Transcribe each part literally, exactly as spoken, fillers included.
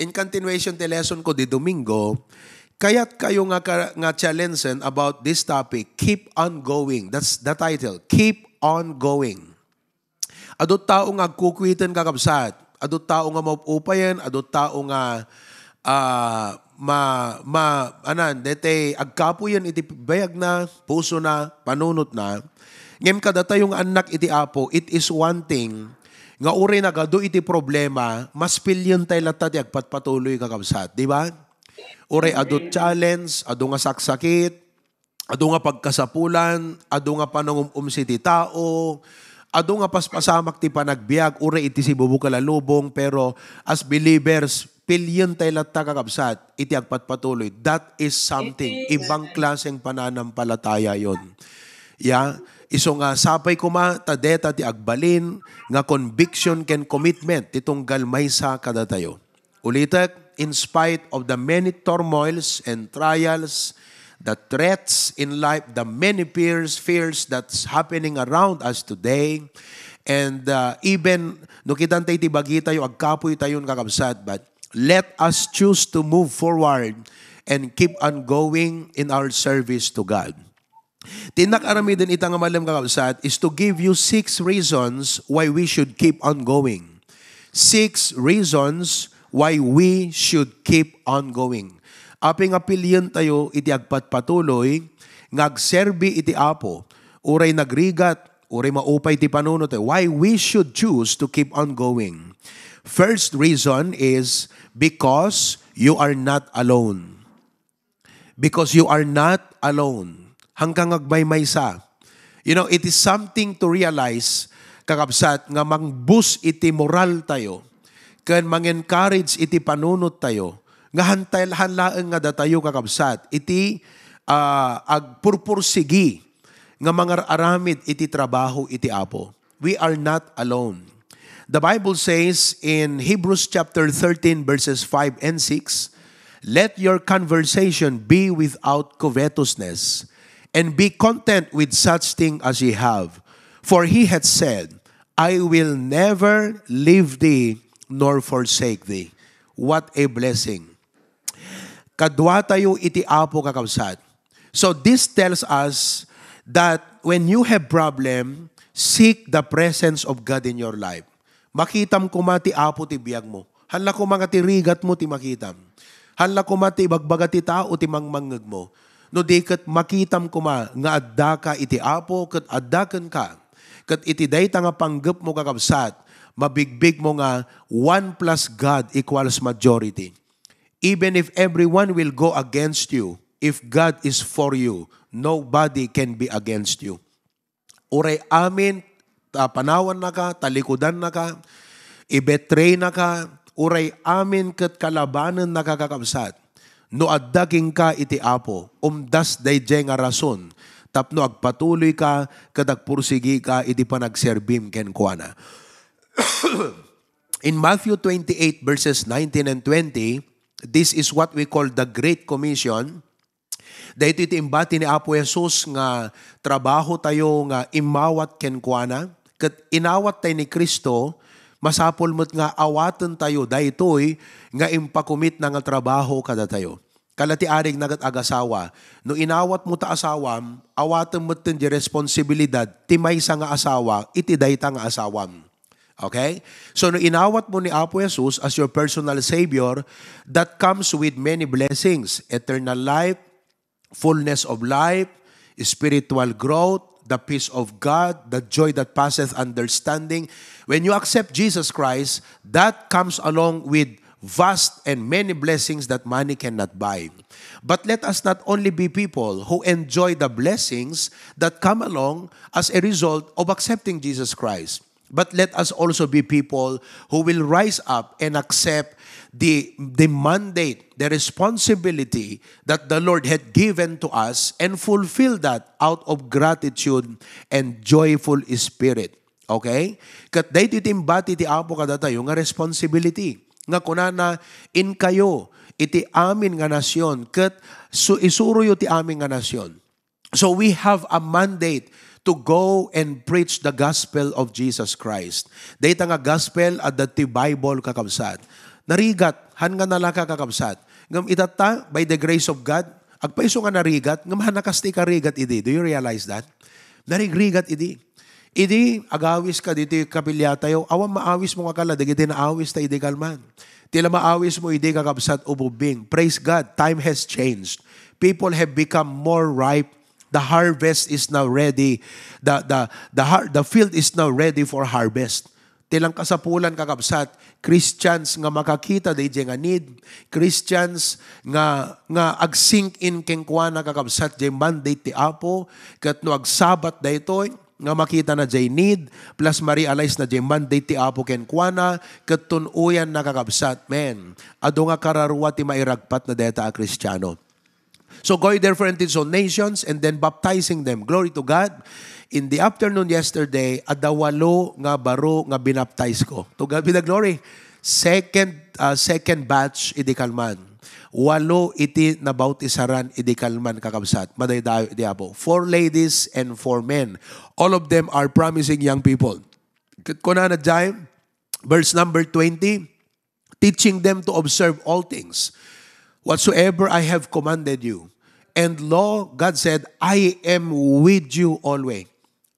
In continuation ti lesson ko di Domingo, kayat kayo nga ka-, nga challenge-en about this topic, keep on going. That's the title, keep on going. Adu tao nga agkukuiten, kakabsat. Adu tao nga maup-upayen, adu tao nga, ah, ma-, ma-, anan, dete agkapuyen iti bayagna, pusona, panunotna. Ngem kadatayo nga annak iti Apo, it is one thing nga uray nagadu iti problema, mas pilien tay latta ti agpatpatuloy, kakabsat, di ba? Uray adu challenge, adu nga saksakit, adu nga pagkasapulan, adu nga panangum-umsi ti tao, adu nga paspasamak ti panagbiag, uray iti sibubukal a lubong, pero as believers, pilien tay latta, kakabsat, iti agpatpatuloy. That is something, ibang klaseng pananampalataya yon. Ya, isu nga sapay koma ta deta ti agbalin nga conviction ken commitment ti tunggal maysa kadatayo. Ulitek, in spite of the many turmoils and trials, the threats in life, the many fears, fears that's happening around us today, and, uh, even no kitanta iti bagitayo, agkapuy tayon, kakabsat, but let us choose to move forward and keep on going in our service to God. Ti innak aramiden ita nga malem, kakabsat, is to give you six reasons why we should keep on going. Six reasons why we should keep on going. Apay nga pilien tayo iti agpatpatuloy nga agserbi iti Apo, uray nagrigat, uray maupay ti panunot, why we should choose to keep on going. First reason is because you are not alone. Because you are not alone. Hangka nga agmaymaysa. You know, it is something to realize, kakabsat, nga mangbus iti moral tayo, ken mangencourage iti panunot tayo, nga hantay-, han laeng nga datayo, kakabsat, iti, ah, agpurpursigi nga mangar-aramid iti trabaho iti Apo. We are not alone. The Bible says in Hebrews chapter thirteen, verses five and six, "Let your conversation be without covetousness, and be content with such thing as ye have. For he hath said, 'I will never leave thee nor forsake thee.'" What a blessing. Kadua tayo iti Apo, kakabsat. So this tells us that when you have problem, seek the presence of God in your life. Makitam koma ti Apo ti biag mo. Hala koma nga ti rigat mo ti makitam. Hala koma ti ibagbaga ti tao ti mangmangngeg mo. No di ket makitam koma nga addaka iti Apo ket adda kenka. Ket iti dayta nga panggep mo, kakabsat, mabigbig mo nga one plus God equals majority. Even if everyone will go against you, if God is for you, nobody can be against you. Uray amin ta panawannaka, talikudannaka, i-betray-naka, uray amin ket kalabanennaka, kakabsat. No adda kenka iti Apo, umdas daydiay nga rason tapno agpatuloyka ket agpursigika iti panagserbim kenkuana. In Matthew twenty-eight, verses nineteen and twenty, this is what we call the Great Commission. Daytoy ti imbati ni Apo Jesus nga trabaho tayo nga immawat kenkuana. Ket inawat tayo ni Cristo, masapul met nga awaten tayo daytoy nga impakumitna nga trabaho kadatayo. Kala ti arig na ket agasawa, no inawat mo ta asawam, awatem metten di responsibilidad ti maysa nga asawa iti dayta nga asawam. Okay? So, no inawat mo ni Apo Jesus as your personal Savior, that comes with many blessings, eternal life, fullness of life, spiritual growth, the peace of God, the joy that passeth understanding. When you accept Jesus Christ, that comes along with vast and many blessings that money cannot buy. But let us not only be people who enjoy the blessings that come along as a result of accepting Jesus Christ, but let us also be people who will rise up and accept the, the mandate, the responsibility that the Lord had given to us and fulfill that out of gratitude and joyful spirit. Okay? Ket daytoy ti imbati ti Apo kadatayo nga responsibility. Nga kunana, "Inkayo iti amin nga nasion, ket su-, isuroyo ti amin nga nasion." So we have a mandate to go and preach the gospel of Jesus Christ. Dayta nga gospel, adda ti Bible, kakabsat. Narigat, han nga nalaka, kakabsat. Ngem itatta, by the grace of God, agpayso nga narigat, ngem han a kas ti ikarigat idi. Do you realize that? Narigrigat idi. Idi, agawiska ditoy kapiliatayo, awan maawismo nga kala, dagiti naawista idi kalman. Ti la maawismo idi, kakabsat, ububing. Praise God, time has changed. People have become more ripe. The harvest is now ready. The, the, the, har- the field is now ready for harvest. Ti lang kasapulan, kakabsat, Christians nga makakita daydiay nga need, Christians nga, nga ag-sink in kenkuana, kakabsat, jay mandate ti Apo, ket no agsabat daytoy, nga makitana jay need, plus ma-realize na jay mandate ti Apo kenkuana, ket tun-oyanna, kakabsat, men, adu nga kararua ti mairagpatna dayta a Kristiano. So go ye therefore and teach all nations, and then baptizing them. Glory to God. In the afternoon yesterday, adda walo nga baro nga binaptize ko. To God be the glory. Second, uh, second batch idi kalman. Walo iti nabautisaran idi kalman, kakabsat. Madaydayo iti Apo. Four ladies and four men. All of them are promising young people. Ket kunana jay, verse number twenty, teaching them to observe all things whatsoever I have commanded you. And lo, God said, I am with you always.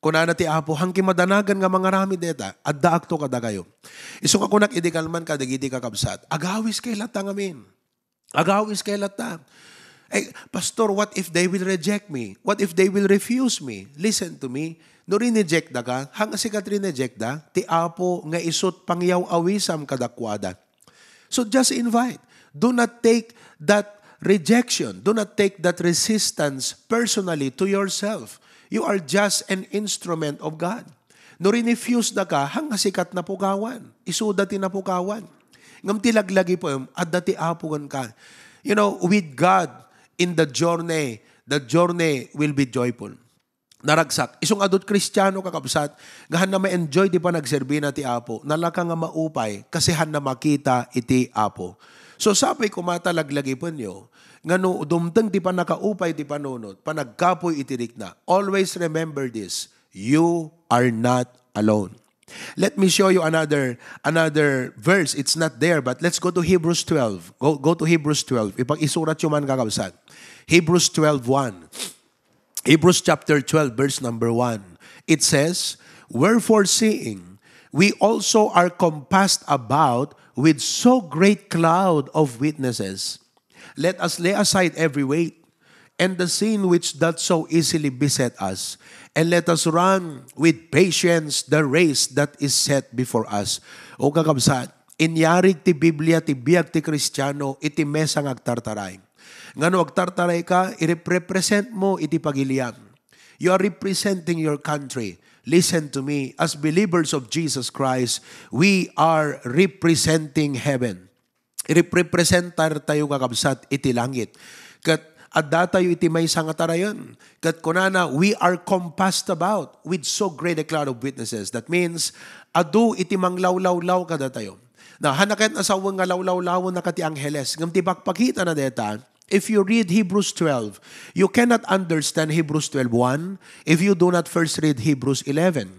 Kunana ti Apo, han kimadanagan nga mangaramid dayta, addaakto kadakayo. Isu nga kunak idi kalman kadagiti kakabsat, agawiskay latta ngamin. Agawiskay latta. Eh, Pastor, what if they will reject me? What if they will refuse me? Listen to me. No rinejectdaka, han a sika ti rinejectda, ti Apo nga isut pangyaw-awisam kadakuada. So just invite. Do not take that rejection. Do not take that resistance personally to yourself. You are just an instrument of God. No rinefuse daka, han a sika ti napukawan. Isuda ti napukawan. Ngem ti laglagipem, adda ti Apo kenka. You know, with God in the journey, the journey will be joyful. Naragsak. Isu nga adut Kristiano, kakabsat, nga hanna ma-enjoy ti panagserbina ti Apo, nalaka nga maupay, kasi hanna makita iti Apo. So, sapay koma ta laglagipenyo, nga no dumteng ti pannakaupay ti panunot, panagkapuy iti rikna. Always remember this, you are not alone. Let me show you another, another verse. It's not there, but let's go to Hebrews twelve. Go, go to Hebrews twelve. Ipag-isuratyo man, kakabsat. Hebrews twelve one. Hebrews chapter twelve, verse number one. It says, "Wherefore, seeing we also are compassed about with so great cloud of witnesses, let us lay aside every weight and the sin which doth so easily beset us, and let us run with patience the race that is set before us." O kakabsat, inyarig ti Biblia ti biag ti Kristiano iti mesa nga agtartaray. Nga no agtartaray ka, irepresent mo iti pagilian. You are representing your country. Listen to me, as believers of Jesus Christ, we are representing heaven. Irepresentar tayo, kakabsat, iti langit. Ket adda tayo iti maysa nga tarayen. Ket kunana, "We are compassed about with so great a cloud of witnesses." That means, adu iti manglawlawlaw kadatayo. Na, han a kayat a sawen nga lawlawlawen na kati angheles. Ngem ti pakpakita na deta, if you read Hebrews twelve, you cannot understand Hebrews twelve one if you do not first read Hebrews eleven.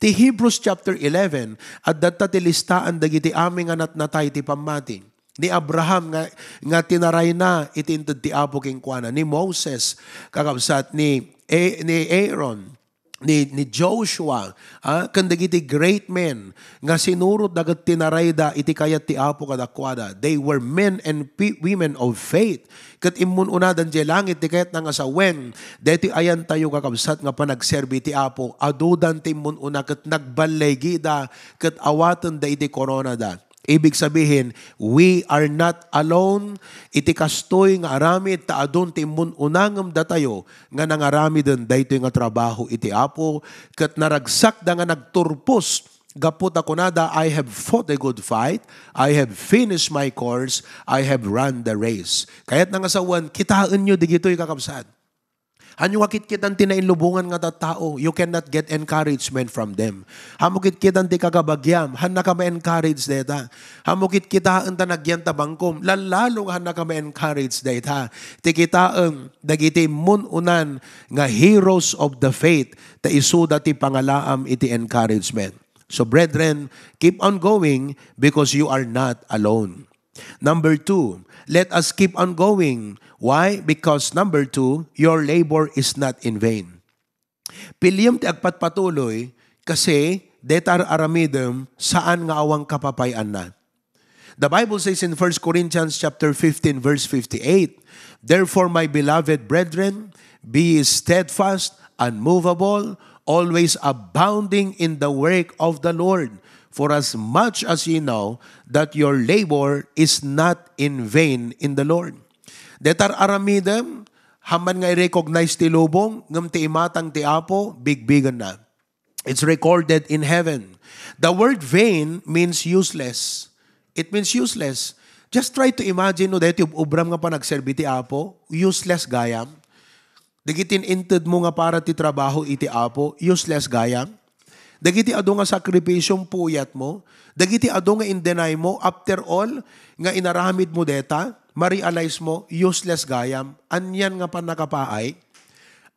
Ti Hebrews chapter eleven, adda ta ti listaan dagiti amin nga natnatay ti pammati. Ni Abraham nga, nga tinarayna iti inted ti Apo kenkuana, ni Moses, kakabsat, ni, A-, ni Aaron, ni, ni Joshua, ah, ken dagiti great men nga sinurotda ket tinarayda iti kayat ti Apo kadakuada. They were men and pi-, women of faith. Ket immun-unadan diay langit ti kayatna nga sawen, daytoy ayantayo, kakabsat, nga panagserbi ti Apo, adudan ti immun-una ket nagballigida ket awatenda iti koronada. Ibig sabihin, we are not alone iti kastoy nga aramid, ta adun ti immun-una ngem datayo nga nangaramiden daytoy nga trabaho iti Apo, ket naragsakda nga nagturpos gapu ta kunada, "I have fought a good fight, I have finished my course, I have run the race." Kayatna nga sawen, kitaenyo digitoy, kakabsat. Hanyo nga kitkitan ti nainlubongan nga tattao, you cannot get encouragement from them. Hanmo kitkitan ti kakabagiam, hannaka ma-encourage dayta. Hanmo kitkitaen ta nagyan ta bangkom, lallalo nga hannaka ma-encourage dayta. Ti kitaem dagiti immun-unan nga heroes of the faith, ta isuda ti pangalaam iti encouragement. So, brethren, keep on going because you are not alone. Number two, let us keep on going. Why? Because number two, your labor is not in vain. Piliem ti agpatpatuloy kasi deta ar-aramidem saan nga awan kapapay-anna. The Bible says in First Corinthians chapter fifteen, verse fifty-eight, "Therefore, my beloved brethren, be steadfast, unmovable, always abounding in the work of the Lord, for as much as ye know that your labor is not in vain in the Lord." Deta ar-aramidem, haman nga i-recognize ti lubong, ngem ti imatang ti Apo, bigbigenna. It's recorded in heaven. The word vain means useless. It means useless. Just try to imagine, no, daytoy ub-, ubram nga panagserbi ti Apo, useless gayam. Dagiti in-inted mo nga para ti trabaho iti Apo, useless gayam. Dagiti adu nga sakripisyo, puyat mo. Dagiti adu nga in-deny mo, after all, nga inaramid mo deta, ma-realize mo, useless gayam. Anian nga pannakapaay?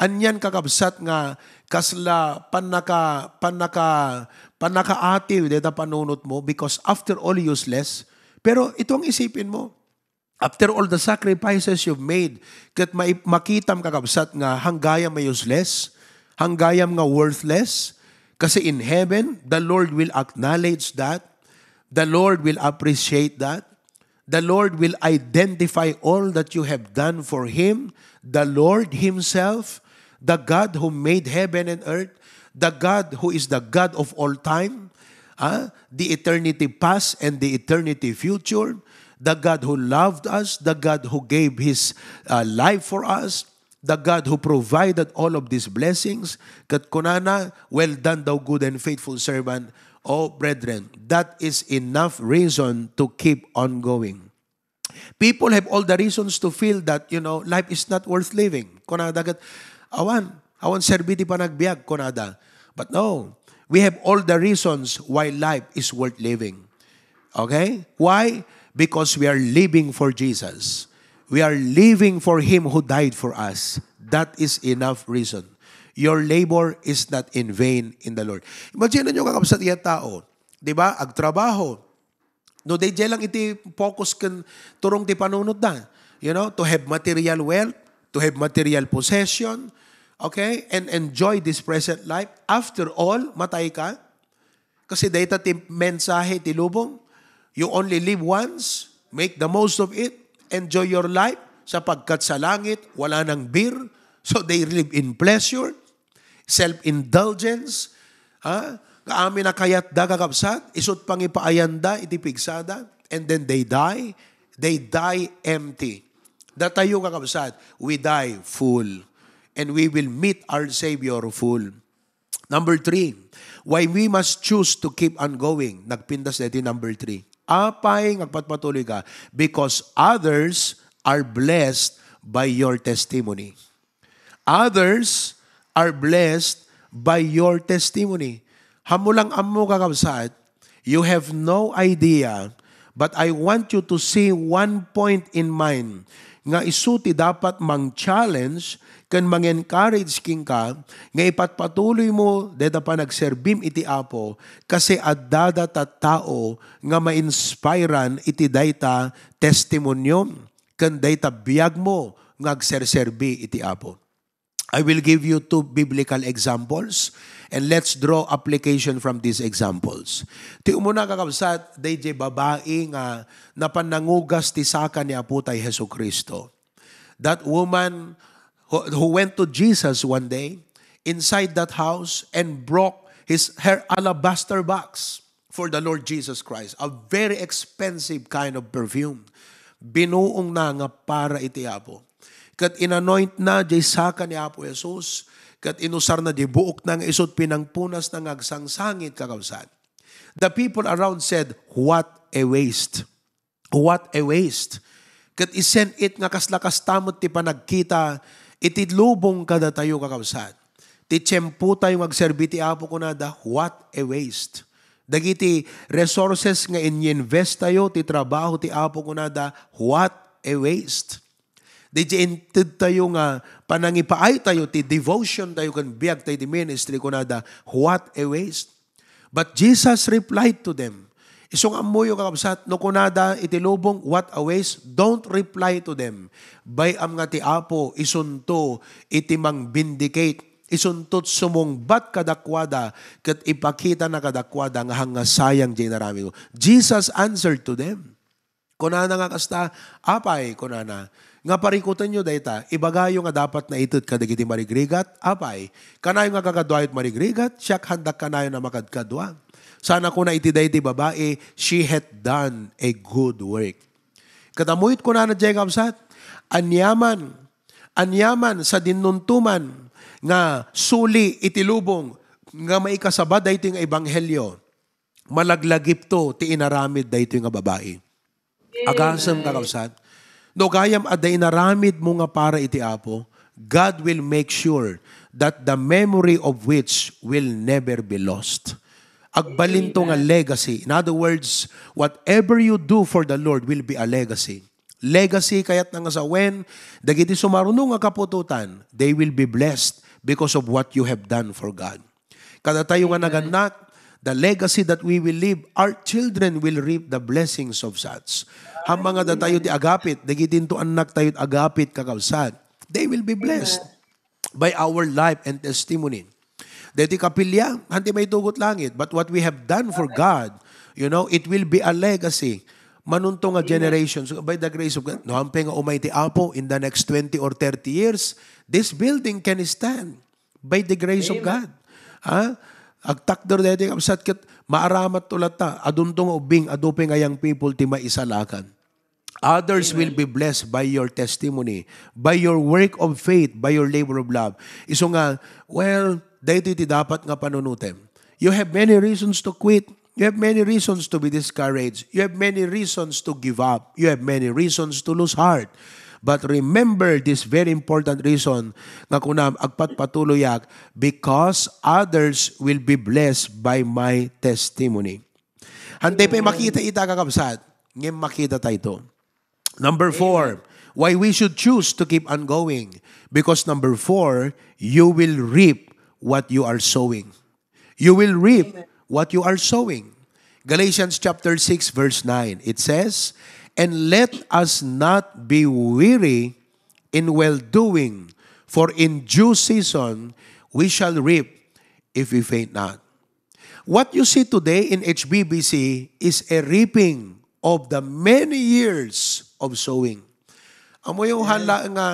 Anian, kakabsat, nga kasla pannaka-, pannaka-, pannakaatiw deta panunot mo, because after all, useless. Pero ito ang isipin mo, after all the sacrifices you've made, ket mai-, makitam, kakabsat, nga hanggayam a useless, hanggayam nga worthless, kasi in heaven, the Lord will acknowledge that, the Lord will appreciate that, the Lord will identify all that you have done for Him, the Lord Himself, the God who made heaven and earth, the God who is the God of all time, ah, the eternity past and the eternity future, the God who loved us, the God who gave His, uh, life for us, the God who provided all of these blessings. Ket kunana, "Well done, thou good and faithful servant." Oh, brethren, that is enough reason to keep on going. People have all the reasons to feel that, you know, life is not worth living. Kunada ket, "Awan, awan serbi ti panagbiag," kunada. But no, we have all the reasons why life is worth living. Okay? Why? Because we are living for Jesus. We are living for Him who died for us. That is enough reason. Your labor is not in vain in the Lord. Imagine nyo, kakabsat, iya tao. Di ba? Agtrabaho. No, daydiay lang iti focus ken turong ti panunotda. You know, to have material wealth, to have material possession, okay, and enjoy this present life. After all, matay ka. Kasi dayta ti mensahe ti lubong. You only live once, make the most of it, enjoy your life, sapagkat sa langit, wala nang beer. So they live in pleasure, self-indulgence, ha? Nga amin a kayatda, kakabsat, isut' pangipaayanda iti pigsada, and then they die, they die empty. Datayo, kakabsat, we die full, and we will meet our Savior full. Number three, why we must choose to keep on going. Nagpintas daytoy number three. Apay nga agpatpatuloy ka? Because others are blessed by your testimony. Others are blessed by your testimony. Ammo lang ammo, kakabsat, you have no idea, but I want you to see one point in mind nga isu ti dapat mang-challenge ken mang-encourage kenka nga ipatpatuloy mo dayta panagserbim iti Apo, kasi adda data tao nga ma-inspiran iti dayta testimoniom ken dayta biagmo nga agserserbi iti Apo. I will give you two biblical examples, and let's draw application from these examples. Ti umuna, kakabsat, daydiay babai nga napan nangugas ti saka ni Apo tay Jesu-Cristo. That woman who, who went to Jesus one day inside that house and broke his, her alabaster box for the Lord Jesus Christ, a very expensive kind of perfume. Binuongna nga para iti Apo. Ket inanointna diay saka ni Apo Jesus, ket inusarna diay buokna nga isut' pinangpunasna nga agsangsangit, kakabsat. The people around said, "What a waste! What a waste!" Ket isent it nga kasla kasta met ti panagkita iti lubong kadatayo, kakabsat. Ti tiempotayo nga agserbi ti Apo, kunada, "What a waste!" Dagiti resources nga inyinvestayo ti trabaho ti Apo, kunada, "What a waste!" Daydiay intedtayo nga panangipaaytayo ti devotiontayo ken biagtayo ti ministry, kunada, "What a waste!" But Jesus replied to them, Isu nga ammoyo, kakabsat, no kunada iti lubong, "What a waste," don't reply to them. Bay-am nga ti Apo isunto iti mang-vindicate, isunto sumungbat kadakuada, ket ipakitana kadakuada nga hanga sayang diay inaramidmo. Jesus answered to them. Kunana nga kasta, "Apay," kunana, "nga parikutenyo dayta, ibagayo nga dapat naited kadagiti marigrigat? Apay, kanayon nga kakaduayo ti marigrigat? Siak, haandak kanayon a makadkadua." Sana kuna iti daydi babai, "She hath done a good work." Ket ammoyo ti kunana diay, kabsat, "Aniaman, aniaman sa dinnuntoman nga suli iti lubong nga maikasaba daytoy nga ebanghelio, malaglagipto ti inaramid daytoy nga babai." Agasem, kakabsat. No gayam adda inaramidmo nga para iti Apo, God will make sure that the memory of which will never be lost. Agbalinto nga legacy. In other words, whatever you do for the Lord will be a legacy. Legacy kayatna nga sawen, dagiti sumaruno nga kaputotan, they will be blessed because of what you have done for God. Kadatayo nga nagannak, the legacy that we will leave, our children will reap the blessings of such. Ammang nga datayo ti agapit, dagiti into annaktayo ti agapit, kakabsat, they will be blessed by our life and testimony. Deti kapilya, haanti maitugot langit, but what we have done for God, you know, it will be a legacy. Manunto nga generations, by the grace of God, no, haanpay nga umay ti Apo in the next twenty or thirty years, this building can stand by the grace of God. Ha? Agtakder daytoy, kabsat, ket maaramatto latta. Adunto nga ubbing, adu pay nga young people ti maisalakan. Others will be blessed by your testimony, by your work of faith, by your labor of love. Isu nga, well, daytoy ti dapat nga panunotem. You have many reasons to quit. You have many reasons to be discouraged. You have many reasons to give up. You have many reasons to lose heart. But remember this very important reason nga kunam, "Agpatpatuloyak because others will be blessed by my testimony." Haantayo pay makita ita, kakabsat, ngem makita tayo ito. Number four, why we should choose to keep on going. Because number four, you will reap what you are sowing. You will reap what you are sowing. Galatians chapter six, verse nine, it says, "And let us not be weary in well-doing, for in due season we shall reap if we faint not." What you see today in H B B C is a reaping of the many years of sowing. Ammoyo hala nga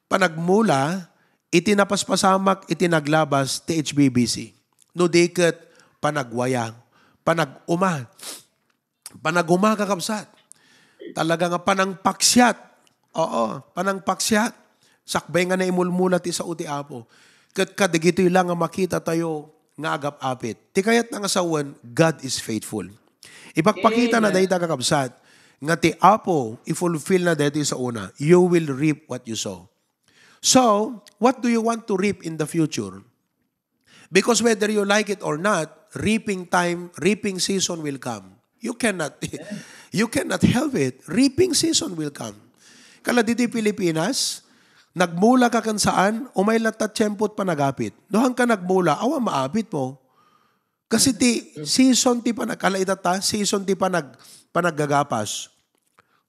panagmula iti napaspasamak iti naglabas ti H B B C. No di ket panagwaya, panag-uma, panaguma, kakabsat. Talaga nga panangpaksiat. Oo, panangpaksiat. Sakbay nga naimulmula ti sao ti Apo. Ket kadagitoy la nga makita tayo nga agap-apit. Ti kayatna nga sawen, God is faithful. Ipakpakita na dayta, kakabsat, nga ti Apo, ifulfill na daytoy saona. You will reap what you sow. So, what do you want to reap in the future? Because whether you like it or not, reaping time, reaping season will come. You cannot, you cannot help it. Reaping season will come. Kala ditoy Pilipinas, nagmula ka ken saan, umay latta tiempo ti panagapit. No, haanka nagmula, awan maapitmo. Kasi ti season ti panag-, kala ita ta, season ti panag-, panaggagapas.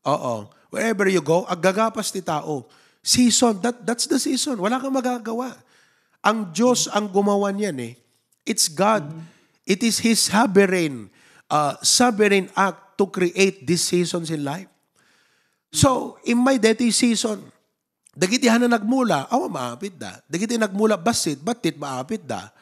Oo. Wherever you go, aggagapas ti tao. Season, that, that's the season. Wala kang magagawa. Ang Diyos ang gumawa niyan eh. It's God. It is His sovereign, uh, sovereign act to create these seasons in life. So, immay deti season, dagiti hana nagmula, awan maapitda. Dagiti nagmula bassit, battit maapitda.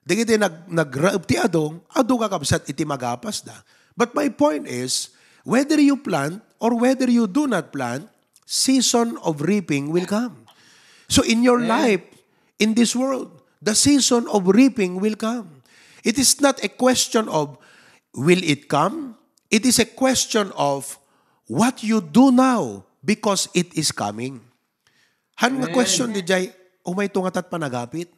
Dagiti nag-, nagraep ti adong, adu kakabsat iti magapasda. But my point is, whether you plant or whether you do not plant, season of reaping will come. So in your life, in this world, the season of reaping will come. It is not a question of will it come? It is a question of what you do now because it is coming. Han nga question, di jay, umay tungatat panagapit?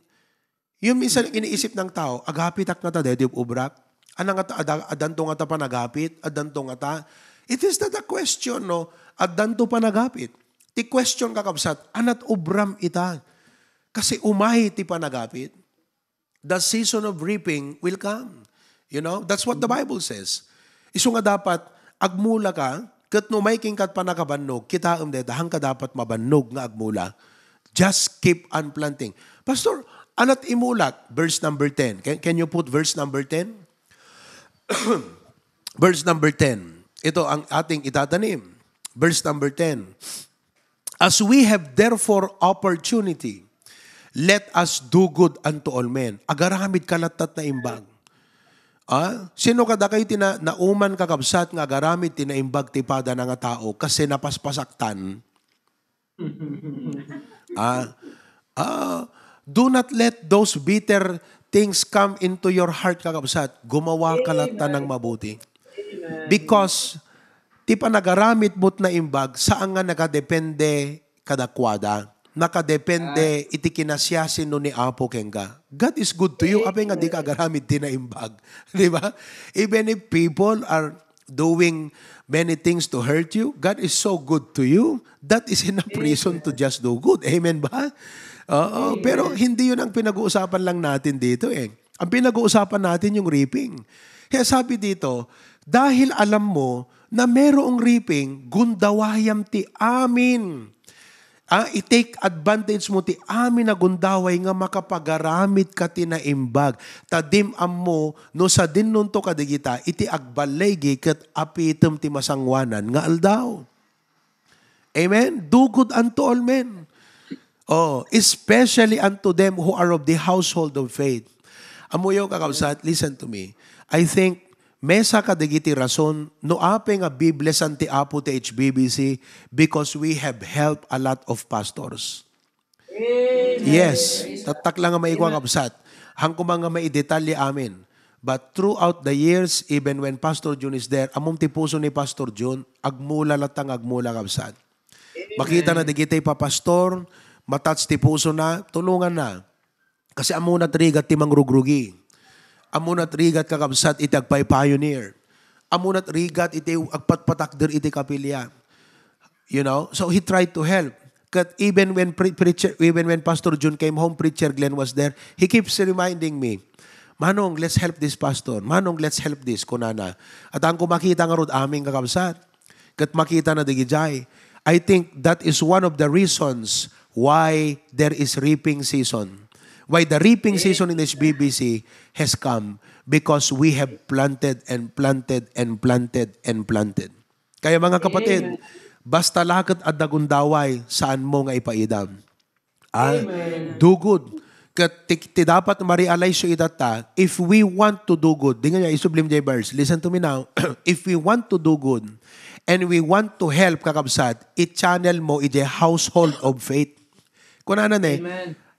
Yung minsan iniisip ng tao, "Agapitak ngata daytoy obrak? Ana ngata, ada-, addanto ngata panagapit? Addanto ngata?" It is not a question, no? Addanto panagapit. Ti question, kakabsat, anat obram ita? Kasi umay ti panagapit. The season of reaping will come. You know, that's what the Bible says. Isu nga dapat, agmula ka, ket no umay kenka ti pannakabannog, kitaem dayta, haanka dapat mabannog nga agmula. Just keep on planting. Pastor, ania't imulak? Verse number ten. Can, can you put verse number ten? Verse number ten. Ito ang ating itatanim. Verse number ten. "As we have therefore opportunity, let us do good unto all men." Agaramid ka latta ti naimbag. Ah, sino kadakayo ti na-, nauman, kakabsat, nga agaramid ti naimbag ti padana nga tao kasi napaspasaktan? Ah, ah, do not let those bitter things come into your heart, kakabsat. Gumawa ka latta ng mabuti. Because ti panagaramid mo't naimbag, saan nga nakadepende kadakuada. Nakadepende iti kinasiasino ni Apo kenka. God is good to you, apay nga di ka agaramid ti naimbag. Di ba? Even if people are doing many things to hurt you, God is so good to you. That is enough reason to just do good. Amen ba? Oo, pero hindi yun ang pinag-uusapan lang natin dito eh. Ang pinag-uusapan natin yung reaping. Kaya sabi dito, dahil alam mo na merong reaping, gundawayam ti amin. Ah, i-take advantage mo ti amin a gundaway nga makapagaramid ka ti naimbag. Ta dim ammo no sadinnonto kadigita iti agballigi ket apitem ti masangoanan nga aldaw. Amen? Do good unto all men. Oh, especially unto them who are of the household of faith. Ammoyo, kakabsat, listen to me. I think mesa kadagiti rason no apay nga biblesan ti Apo ti H B B C because we have helped a lot of pastors. Yes, tattak lang nga maikwa, kabsat. Hangko man nga maidetalye amin. But throughout the years, even when Pastor Jun is there, ammom ti puso ni Pastor Jun, agmula latta nga agmula, kabsat. Makita na dagiti papastor, matats ti puso na, tulungan na. Kasi ammona ti rigat ti mangrugrugi. Ammona ti rigat, kakabsat, iti agpaypayonier. Ammona ti rigat iti agpatpatakder iti kapilya. You know? So he tried to help. Ket even when pre-, preacher, even when Pastor Jun came home, Preacher Glenn was there. He keeps reminding me, "Manong, let's help this pastor. Manong, let's help this," kunana. At ang kumakita nga rod amin, kakabsat. Ket makita na dagijay. I think that is one of the reasons why there is reaping season. Why the reaping season in H B B C has come because we have planted and planted and planted and planted. Kaya, mga kapatid, basta la ket adda gundaway, saan mo nga ipaidam. Ah, do good. Ket ti, ti dapat ma-realize yo itatta, if we want to do good, di nga niya isublim jay verse. Listen to me now. If we want to do good, and we want to help, kakabsat, i-channel mo iti household of faith. Kunana ne,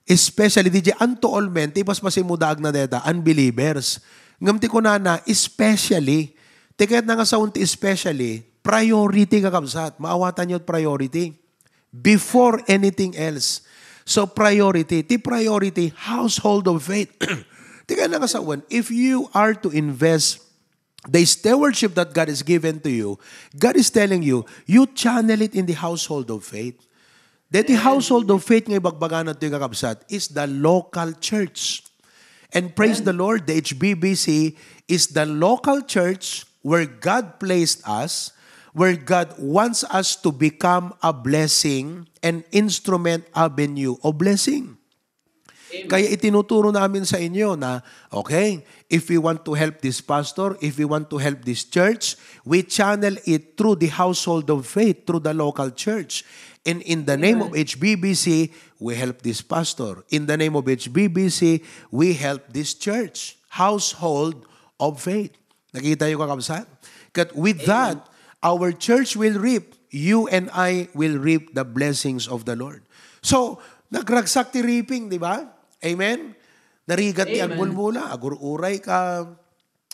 especially, di jay unto all men, ti paspasimmo daag na deta, unbelievers. Ngem ti kunana, especially, ti kayat na nga sawen ti especially, priority, kakabsat. Maawatan yo priority. Before anything else. So, priority. Ti priority, household of faith. Ti kayat na nga sawen, if you are to invest the stewardship that God has given to you, God is telling you, you channel it in the household of faith. That the household of faith nga ibagbagana ti kakabsat is the local church. And praise the Lord, the H B B C is the local church where God placed us, where God wants us to become a blessing, an instrument, avenue of blessing. Kaya itinuturo namin sa inyo na, okay, if we want to help this pastor, if we want to help this church, we channel it through the household of faith, through the local church. And in the name of H B B C, we help this pastor. In the name of H B B C, we help this church. Household of faith. Nakita yo, kakabsat? Ket with that, our church will reap. You and I will reap the blessings of the Lord. So, nagragsak ti reaping, di ba? Amen? Narigat ti agmulmula, agur-uray ka,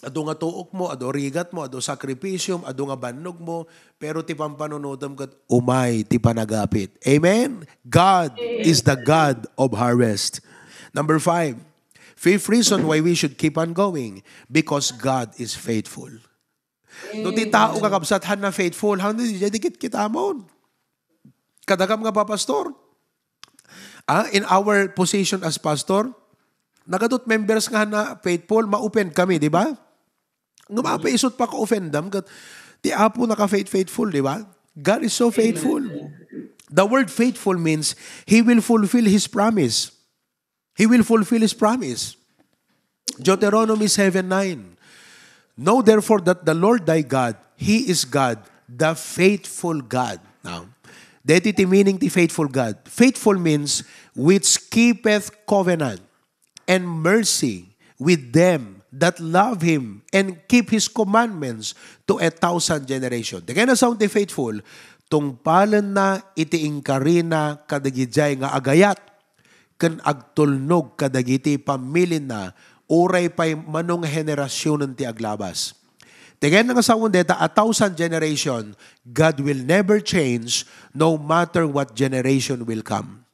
adu nga tuok mo, adu rigat mo, adu sakripisyom, adu nga bannog mo, pero ti pampanunotem ket umay ti panagapit. Amen? God is the God of harvest. Number five, fifth reason why we should keep on going, because God is faithful. No ti tao, kakabsat, hanna faithful, hanna di, di kit-, kitamon. Kadagam nga papastor. Ah, in our position as pastor, nagadut members nga hanna faithful, ma-offend kami, di ba? Ngem apay isut' paka-offendam ket ti Apo naka-faith-, faithful, di ba? God is so faithful. The word faithful means He will fulfill His promise. He will fulfill His promise. Deuteronomy seven nine. Know therefore that the Lord thy God, He is God, the faithful God. Now, deti ti meaning ti faithful God. Faithful means which keepeth covenant and mercy with them that love Him and keep His commandments to a thousand generation. Dagiti nasaon ti faithful, tungpalenna iti inkarina kadagijay nga agayat ken agtulnog kadagiti pammilinna, uray pay mano nga henerasionen ti aglabas. Ti kayatna nga sawen dayta, a thousand generation, God will never change no matter what generation will come.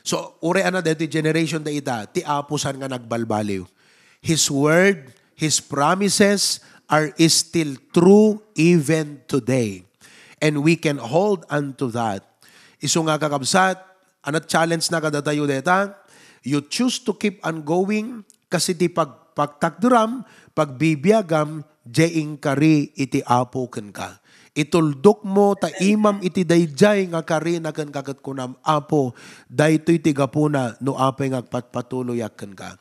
So, uray a na daytoy generation dayta, ti Apo saan nga nagbalbaliw. His word, His promises are still true even today. And we can hold on to that. Isu nga, kakabsat, a na-challenge na kadatayo dayta, you choose to keep on going, kas iti pag-, pagtakderam, pagbibiagam, jay inkari iti Apo kenka. Ituldokmo ta imam iti dayjay nga karina kenka ket kunam, "Apo, daytoy ti gapuna no apay nga agpatpatuloyak kenka.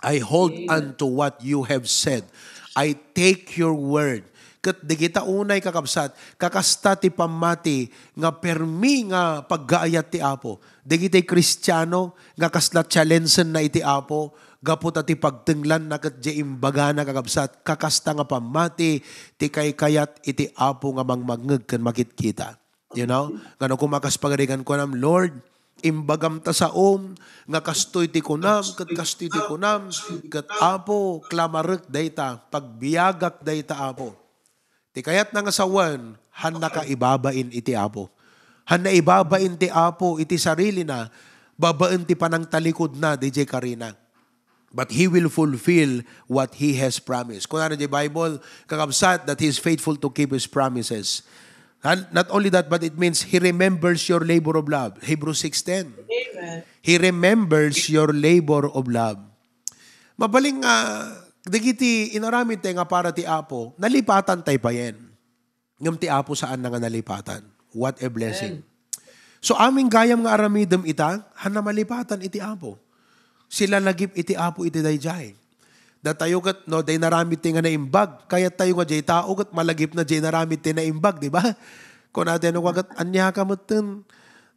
I hold on to what you have said. I take your word." Ket dagita unay, kakabsat, kakasta ti pammati nga permi nga paggaayat ti Apo. Dagiti Kristiano nga kasla challenge-enna iti Apo, gapu ta ti pagtenglanna ket jay imbagana, kakabsat, kakasta nga pammati ti kaykayat iti Apo nga mangmangngeg ken makitkita. You know? Nga no kumakas pagarigan kunam, "Lord, imbagam ta saom nga kastoy ti kunam, ket kastoy ti kunam, ket Apo, klamarek dayta, pagbiagak dayta, Apo." Ti kayatna nga sawen, hannaka ibabain iti Apo. Hanna ibabain ti Apo iti sarilina, babaen ti panangtalikudna didiay karina. But He will fulfill what He has promised. Kunana diay Bible, kakabsat, that He is faithful to keep His promises. And not only that, but it means He remembers your labor of love. Hebrews six ten. Amen. He remembers your labor of love. Mabalin nga, dagiti inaramid tayo nga para ti Apo, nalipatan tayo payen. Ngem ti Apo saan na nga nalipatan. What a blessing. Amen. So, amin gayam nga aramidem ita, hana malipatan iti Apo. Sila lagip iti Apo iti dayjay. Datayo ket, no, day naramid ti nga naimbag. Kayat tayo nga jay tao ket malagipna jay naramid ti naimbag, di ba? Kuna tayo, no, ket, "Ania ka metten?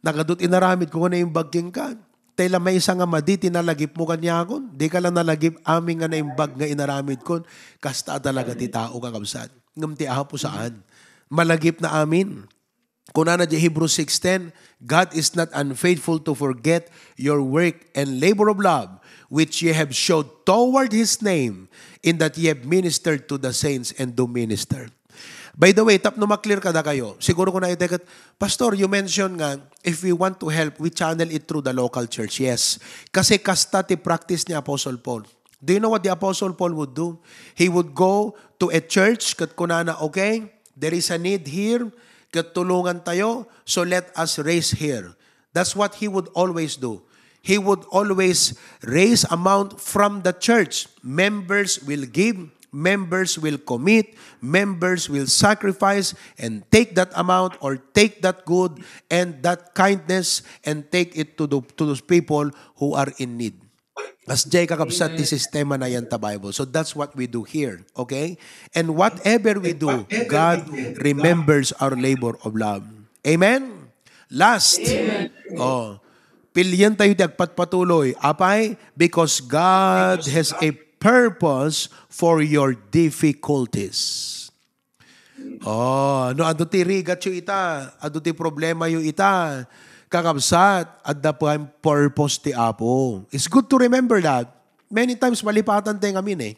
Nagadut inaramid ko nga naimbag kenka." Tay la maysa nga madi ti nalagipmo kaniakon. Di ka la nalagip amin nga naimbag nga inaramidkon. Kasta talaga ti tao, kakabsat. Ngem ti Apo saan. Malagipna amin. Kunana di Hebrews six ten, "God is not unfaithful to forget your work and labor of love, which ye have showed toward His name, in that ye have ministered to the saints and do minister." By the way, tapno maklear kadakayo, siguro kuna iti ket, "Pastor, you mentioned nga if we want to help, we channel it through the local church." Yes. Kasi kasta ti practice ni Apostle Paul. Do you know what the Apostle Paul would do? He would go to a church, ket kunana, "Okay, there is a need here, ket tulungan tayo, so let us raise here." That's what he would always do. He would always raise amount from the church. Members will give, members will commit, members will sacrifice and take that amount or take that good and that kindness and take it to the, to those people who are in need. Kasdiay, kakabsat, ti sistema na yan ta Bible. So that's what we do here. Okay? And whatever we do, God remembers our labor of love. Amen? Last. Amen. Oh, pilien tayo ti agpatpatuloy. Apay? Because God has a purpose for your difficulties. Oh, no, adu ti rigatyo ita, adu ti problemayo ita, kakabsat, adda pay purpose ti Apo. It's good to remember that. Many times, malipatan tayo ngamin eh.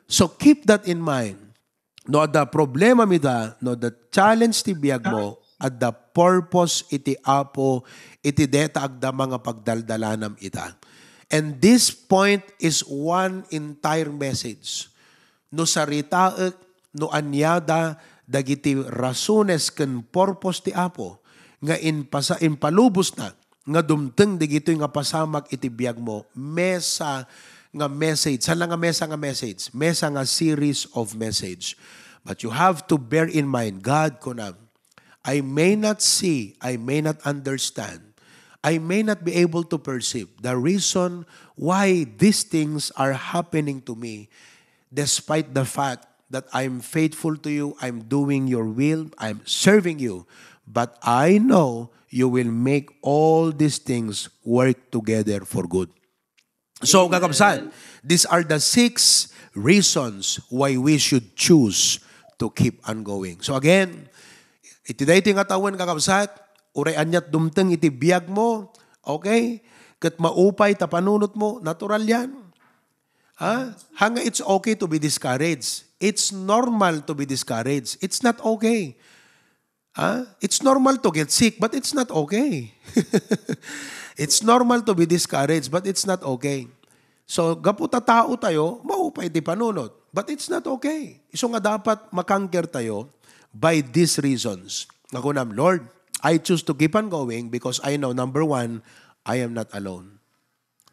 So, keep that in mind. No adda problemam ita, no adda challenge ti biagmo, adda purpose iti Apo, iti deta agdama nga pagdaldalanam ita. And this point is one entire message. No saritaek, no aniada dagiti rasones ken purpose ti Apo nga impasa-, impalubosna nga dumteng dagitoy nga pasamak iti biagmo, mesa nga message. Saan lang nga mesa nga message? Mesa nga series of message. But you have to bear in mind, God kunam, I may not see, I may not understand, I may not be able to perceive the reason why these things are happening to me, despite the fact that I'm faithful to you, I'm doing your will, I'm serving you. But I know you will make all these things work together for good. So, kakabsat, these are the six reasons why we should choose to keep on going. So again, iti daytoy nga tawen, kakabsat, uray aniat dumteng iti biag mo, okay? Ket maupay ta panunot mo, natural yan. Ha? Hanga, it's okay to be discouraged. It's normal to be discouraged. It's not okay. Ha? It's normal to get sick, but it's not okay. It's normal to be discouraged, but it's not okay. So, gapu ta tao tayo, maupay ti panunot. But it's not okay. Isu nga dapat makanker tayo by these reasons. Nga kunam, Lord, I choose to keep on going because I know, number one, I am not alone.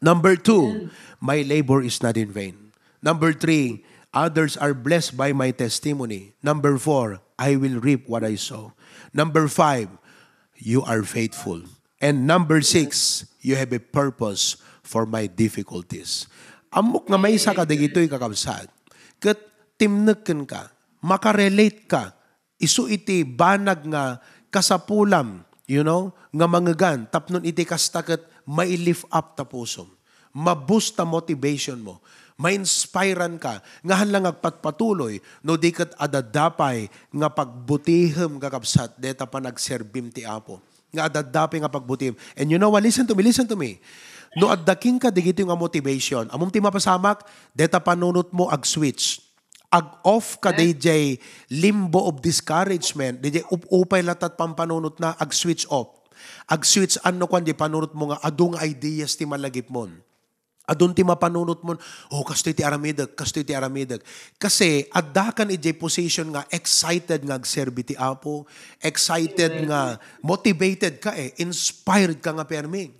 Number two, my labor is not in vain. Number three, others are blessed by my testimony. Number four, I will reap what I sow. Number five, you are faithful. And number six, you have a purpose for my difficulties. Ammok nga maysa ka dagitoy, kakabsat. Ket timnekken ka, makarelate ka, isu iti banag nga kasapulam, you know, nga mangegan, tapno iti kasta ket mai-lift up ta pusom. Ma-boost ta motivation mo. Ma-inspirean ka. Nga haan lang agpatpatuloy, no di ket adda pay nga pagbutihem, kakabsat, deta panagserbim ti Apo. Nga adda pay nga pagbutihem. And you know what? Listen to me, listen to me. No adda kenka digitoy nga motivation, ammom ti mapasamak, deta panunot mo ag-switch. Ag-off ka dayjay limbo of discouragement, dayjay up-upay latta ti pampanunotna, ag-switch off. Ag-switch on no kuan di panunot mo nga adu nga ideas ti malagipmon. Adun ti mapanunot mon, "Oh, kastoy ti aramidek, kastoy ti aramidek." Kasi adda kan idiay position nga excited nga agserbi ti Apo, excited nga motivated ka eh, inspired ka nga permi.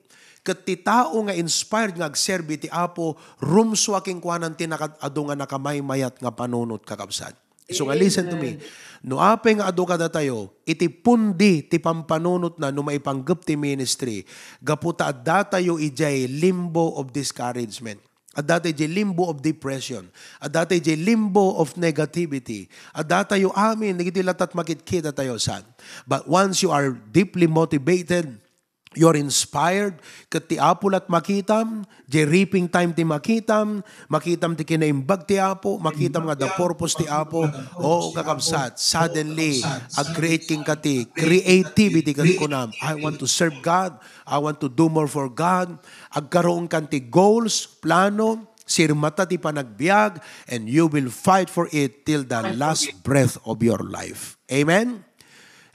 Ket ti tao nga inspired nga agserbi ti Apo, rumsua kenkuana ti nakad-adu nga nakamaymayat nga panunot, kakabsat. Isu nga, listen to me. No apay nga adu kadatayo, iti pundi ti pampanunotna no maipanggep ti ministry, gapu ta addatayo idiay limbo of discouragement. Addatayo idiay limbo of depression. Addatayo idiay limbo of negativity. Addatayo amin, dagiti latta ti makitkitatayo, saan? But once you are deeply motivated, you're inspired, ket ti Apo latta ti makitam, diay reaping time ti makitam, makitam ti kinaimbag ti Apo, makitam nga adda purpose ti Apo. O, kakabsat, suddenly, ag-create kenka ti creativity ket kunam, "I want to serve God. I want to do more for God." Agkaroon kan ti goals, plano, sirmata ti panagbiag, and you will fight for it till the last breath of your life. Amen?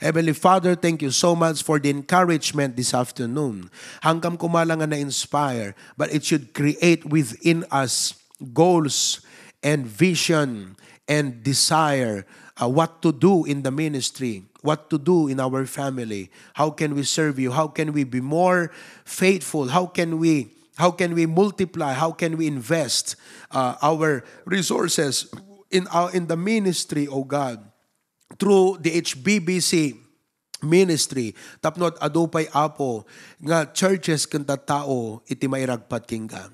Heavenly Father, thank you so much for the encouragement this afternoon. Hankam koma la nga na-inspire, but it should create within us goals and vision and desire, uh, what to do in the ministry, what to do in our family. How can we serve you? How can we be more faithful? How can we, how can we multiply? How can we invest, uh, our resources in our, in the ministry, O God? Through the H B B C ministry, tapno adu pay, Apo, nga churches ken tattao iti mairagpat kenka.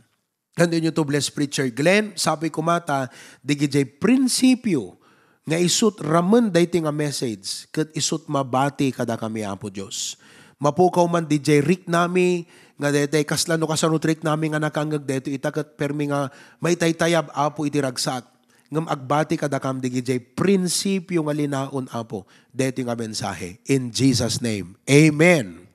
Continue to bless Preacher Glenn. Sapay koma ta, digidiay prinsipio nga isut ramen daytoy nga message, ket isut mabati kadakami, Apo Dios. Mapukaw man didiay riknami, nga daytoy kasla no kasano ti riknami nga nakangngeg daytoy ita, ket permi nga maitaytayab, Apo, iti ragsak. Ngem agbati kadakam digidiay prinsipio nga linaon, Apo, daytoy nga mensahe. In Jesus' name, amen.